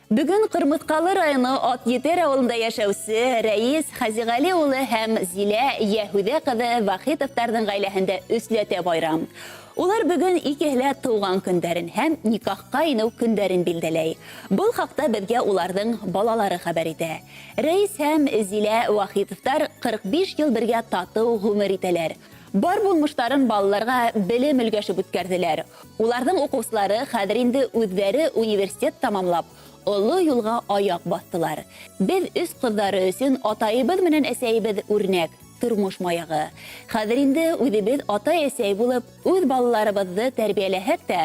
Бөгөн Ҡырмыҫҡалы районы Атйетер ауылында йәшәүсе Рәис Хазиғәли улы һәм Зилә Йәһүҙә ҡыҙы Вахитовтарҙың ғаиләһендә өсләтә байрам. Улар бөгөн икеһе лә тыуған көндәрен һәм никахҡа инеү көндәрен билдәләй. Был хаҡта беҙгә уларҙың балалары хәбәр итә. Рәис һәм Зилә Вахитовтар 45 йыл бергә татыу ғүмер итәләр. Бар булмыштарын балаларға белем өлгәшеп үткәрҙеләр. Уларҙың уҡыусылары хәҙер инде үҙҙәре университет тамамлап, оло юлға аяҡ баҫтылар. Беҙ өс ҡыҙҙары өсөн атайыбыҙ менән әсәйебеҙ үрнәк, тормош маяғы. Хәҙер инде үҙебеҙ атай-әсәй булып, үҙ балаларыбыҙҙы тәрбиәләһәк тә,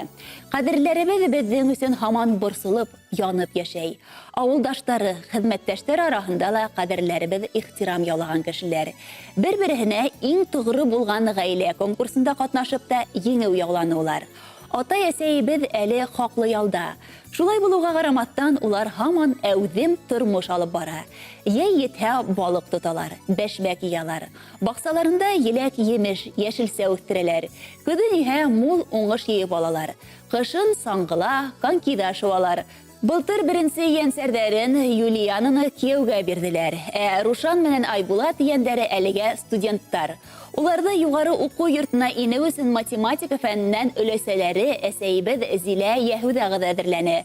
ҡәҙерләребеҙ беҙҙең өсөн һаман борсолоп, янып йәшәй. Ауылдаштары, хеҙмәттәштәр араһында ла ҡәҙерләребеҙ ихтирам яулаған кешеләр. Бер-береһенә иң тоғро булған ғаилә конкурсында ҡатнашып та еңеү яуланы улар. Атай-әсәйебеҙ әле хаҡлы ялда. Шулай булыуға ҡарамаҫтан, улар һаман әүҙем тормош алып бара. Йәй етһә балыҡ тоталар, бәшмәк йыялар. Баҡсаларында еләк-емеш, йәшелсә үҫтерәләр. Көҙөн иһә мул уңыш йыйып алалар. Ҡышын саңғыла, конькиҙа шыуалар. Былтыр беренсе йәнсәрҙәрен Юлиананы кейәүгә бирҙеләр. Ә Рушан менән Айбулат йәндәре әлегә студенттар. Уларҙы юғары уҡыу йортона инеү өсөн математика фәненән өләсәләре әсәйебеҙ Зилә Йәһүҙә ҡыҙы әҙерләне.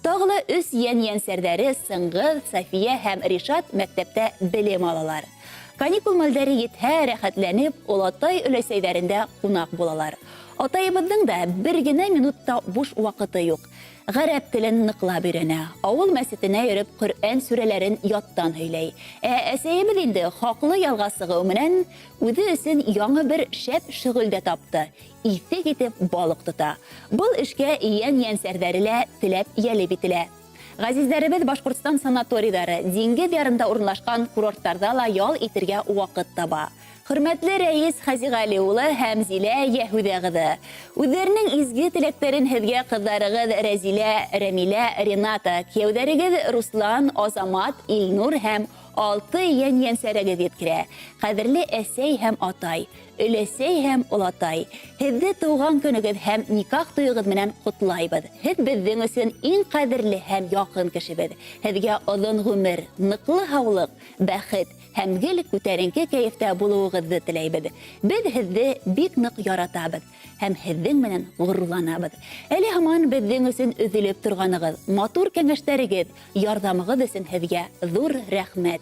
Тағы ла өс йән йәнсәрҙәре Сыңғыҙ, София һәм Ришат мәктәптә белем алалар. Каникул мәлдәре етһә, рәхәтләнеп, олатай өләсәйҙәрендә ҡунаҡ булалар. Атайыбыҙҙың да бер генә минут та буш ваҡыты юҡ. Ғәрәп телен ныҡлап өйрәнә, ауыл мәсетенә йөрөп Ҡөрьән сүрәләрен яттан һөйләй. Ә әсәйебеҙ инде хаҡлы ялға сығыу менән үҙе өсөн яңы бер шәп шөғөл дә тапты. Иҫе китеп балыҡ тота. Был эшкә йән-йәнсәрҙәре лә теләп йәлеп ителә. Ғәзиздәребеҙ Башҡортостан санаторийҙары, диңгеҙ ярында урынлашҡан курорттарҙа ла ял итергә ваҡыт таба. Хөрмәтле Рәис Хазиғәли улы һәм Зилә Йәһүҙә ҡыҙы, үҙҙәренең изге теләктәрен һеҙгә ҡыҙҙарығыҙ Рәзилә, Рәмилә, Рената, кейәүҙәрегеҙ Руслан, Азамат, Илнур һәм алты йән-йәнсәрегеҙ еткерә. Ҡәҙерле әсәй һәм атай, өләсәй һәм олатай, һеҙҙе тыуған көнөгөҙ һәм никах туйығыҙ менән ҡотлайбыҙ. Һеҙ беҙҙең өсөн иң ҡәҙерле һәм яҡын кешебеҙ. Һеҙгә оҙон ғүмер, ныҡлы һаулыҡ, бәхет һәм гел күтәренке кәйефтә булыуығыҙҙы теләйбеҙ. Беҙ һеҙҙе бик ныҡ яратабыҙ һәм һеҙҙең менән ғорурланабыҙ. Әле һаман беҙҙең өсөн өҙөлөп торғанығыҙ, матур кәңәштәрегеҙ, ярҙамығыҙ өсөн һеҙгә ҙур рәхмәт.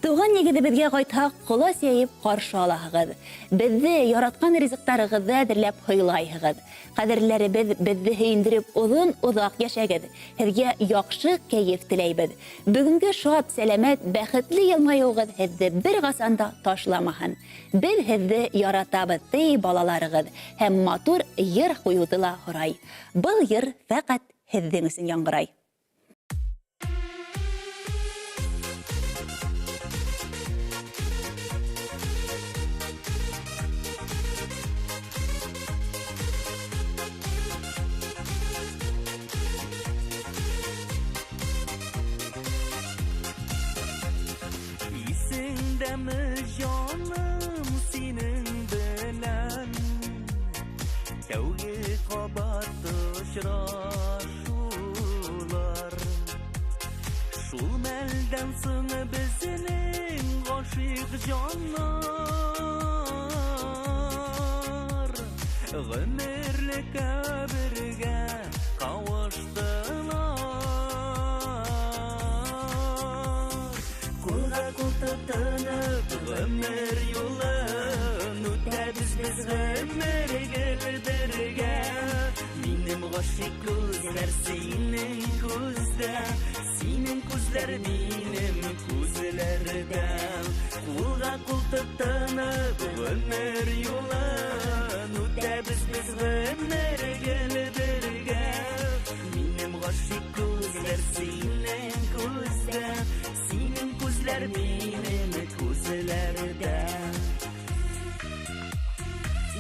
Тыуған нигеҙебеҙгә ҡайтһаҡ, ҡолас йәйеп ҡаршы алаһығыҙ. Беҙҙе яратҡан ризыҡтарығыҙҙы әҙерләп һыйлайһығыҙ. Ҡәҙерләребеҙ беҙҙе һөйөндөрөп оҙон-оҙаҡ йәшәгеҙ. Һеҙгә яҡшы кәйеф теләйбеҙ. Бөгөнгө шат, сәләмәт, бәхетле йылмайыуығыҙ һеҙҙе бер ҡасан да ташламаһын. Беҙ һеҙҙе яратабыҙ, ти балаларығыҙ һәм матур йыр ҡуйыуҙы ла һорай. Был йыр фәҡәт һеҙҙең өсөн яңғырай. Исеңдәме, җаным, синең белән тәүге ҡабат осрашыулар? Шул мәлдән соң безнең ғашиҡ җаннар ғүмерлеккә бергә ҡауыштылар. Ҡулға ҡул тотоноп ғүмер юлын үтәбеҙ беҙ ғүмер гел бергә. Минем ғашиҡ күҙҙәр синең күҙҙә, синең күҙҙәр минем күҙләрҙә. Ҡулға ҡул тотоноп ғүмер юлын үтәбеҙ беҙ ғүмер гел бергә. Минем ғашиҡ күҙҙәр синең күҙҙә, синең күҙҙәр минем күҙләрҙә.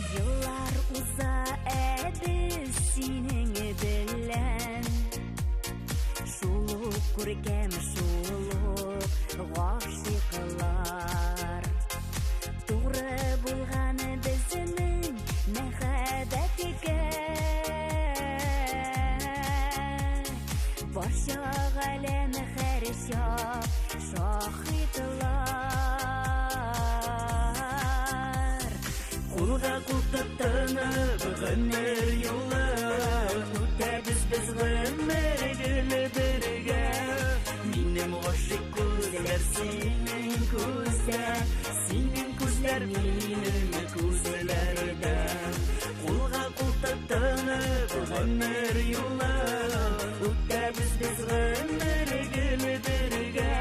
Йыллар уза, ә беҙ синең белән шул уҡ күркәм, шул уҡ ғашиҡлар. Туғры булған беҙҙең мөхәббәткә барсаға Галәм һәр чак шаһитлар. Кулга кул тотынып гомер юлын үтәбез без, гомер гел бергә. Минем гашыйк күзләр синең күздә, синең күзләр минем күзләрдә. Кулга кул тотынып гомер юлын үтәбез без, гомер гел бергә.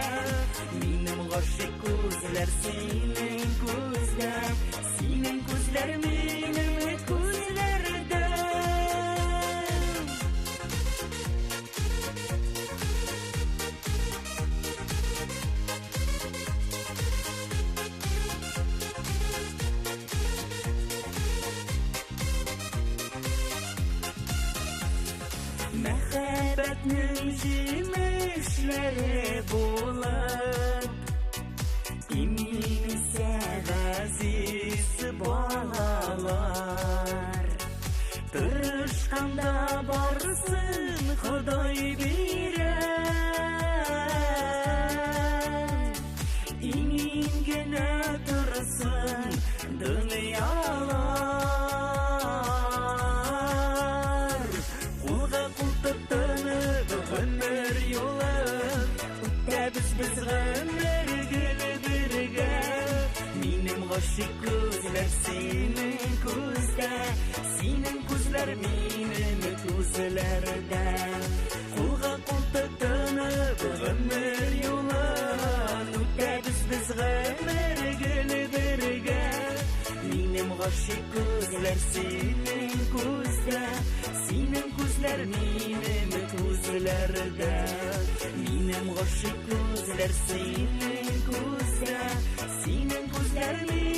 Минем гашыйк күзләр синең күздә, синең күзләр минем күзләрдә. Мәхәббәтнең җимешләре булып, имин үсә газиз балалар. Тырышканда барысын Ходай бирә. Имин генә торсын дөньялар. Кулга кул тотынып гомер юлын үтәбез без, гомер гел бергә. Минем гашыйк күзләр синең күздә, синең күзләр минем күзләрдә. Кулга кул тотынып гомер юлын үтәбез без, гомер гел бергә. Минем гашыйк күзләр синең күздә, синең күзләр минем күзләрдә. Минем гашыйк күзләр синең күздә, синең күзләр минем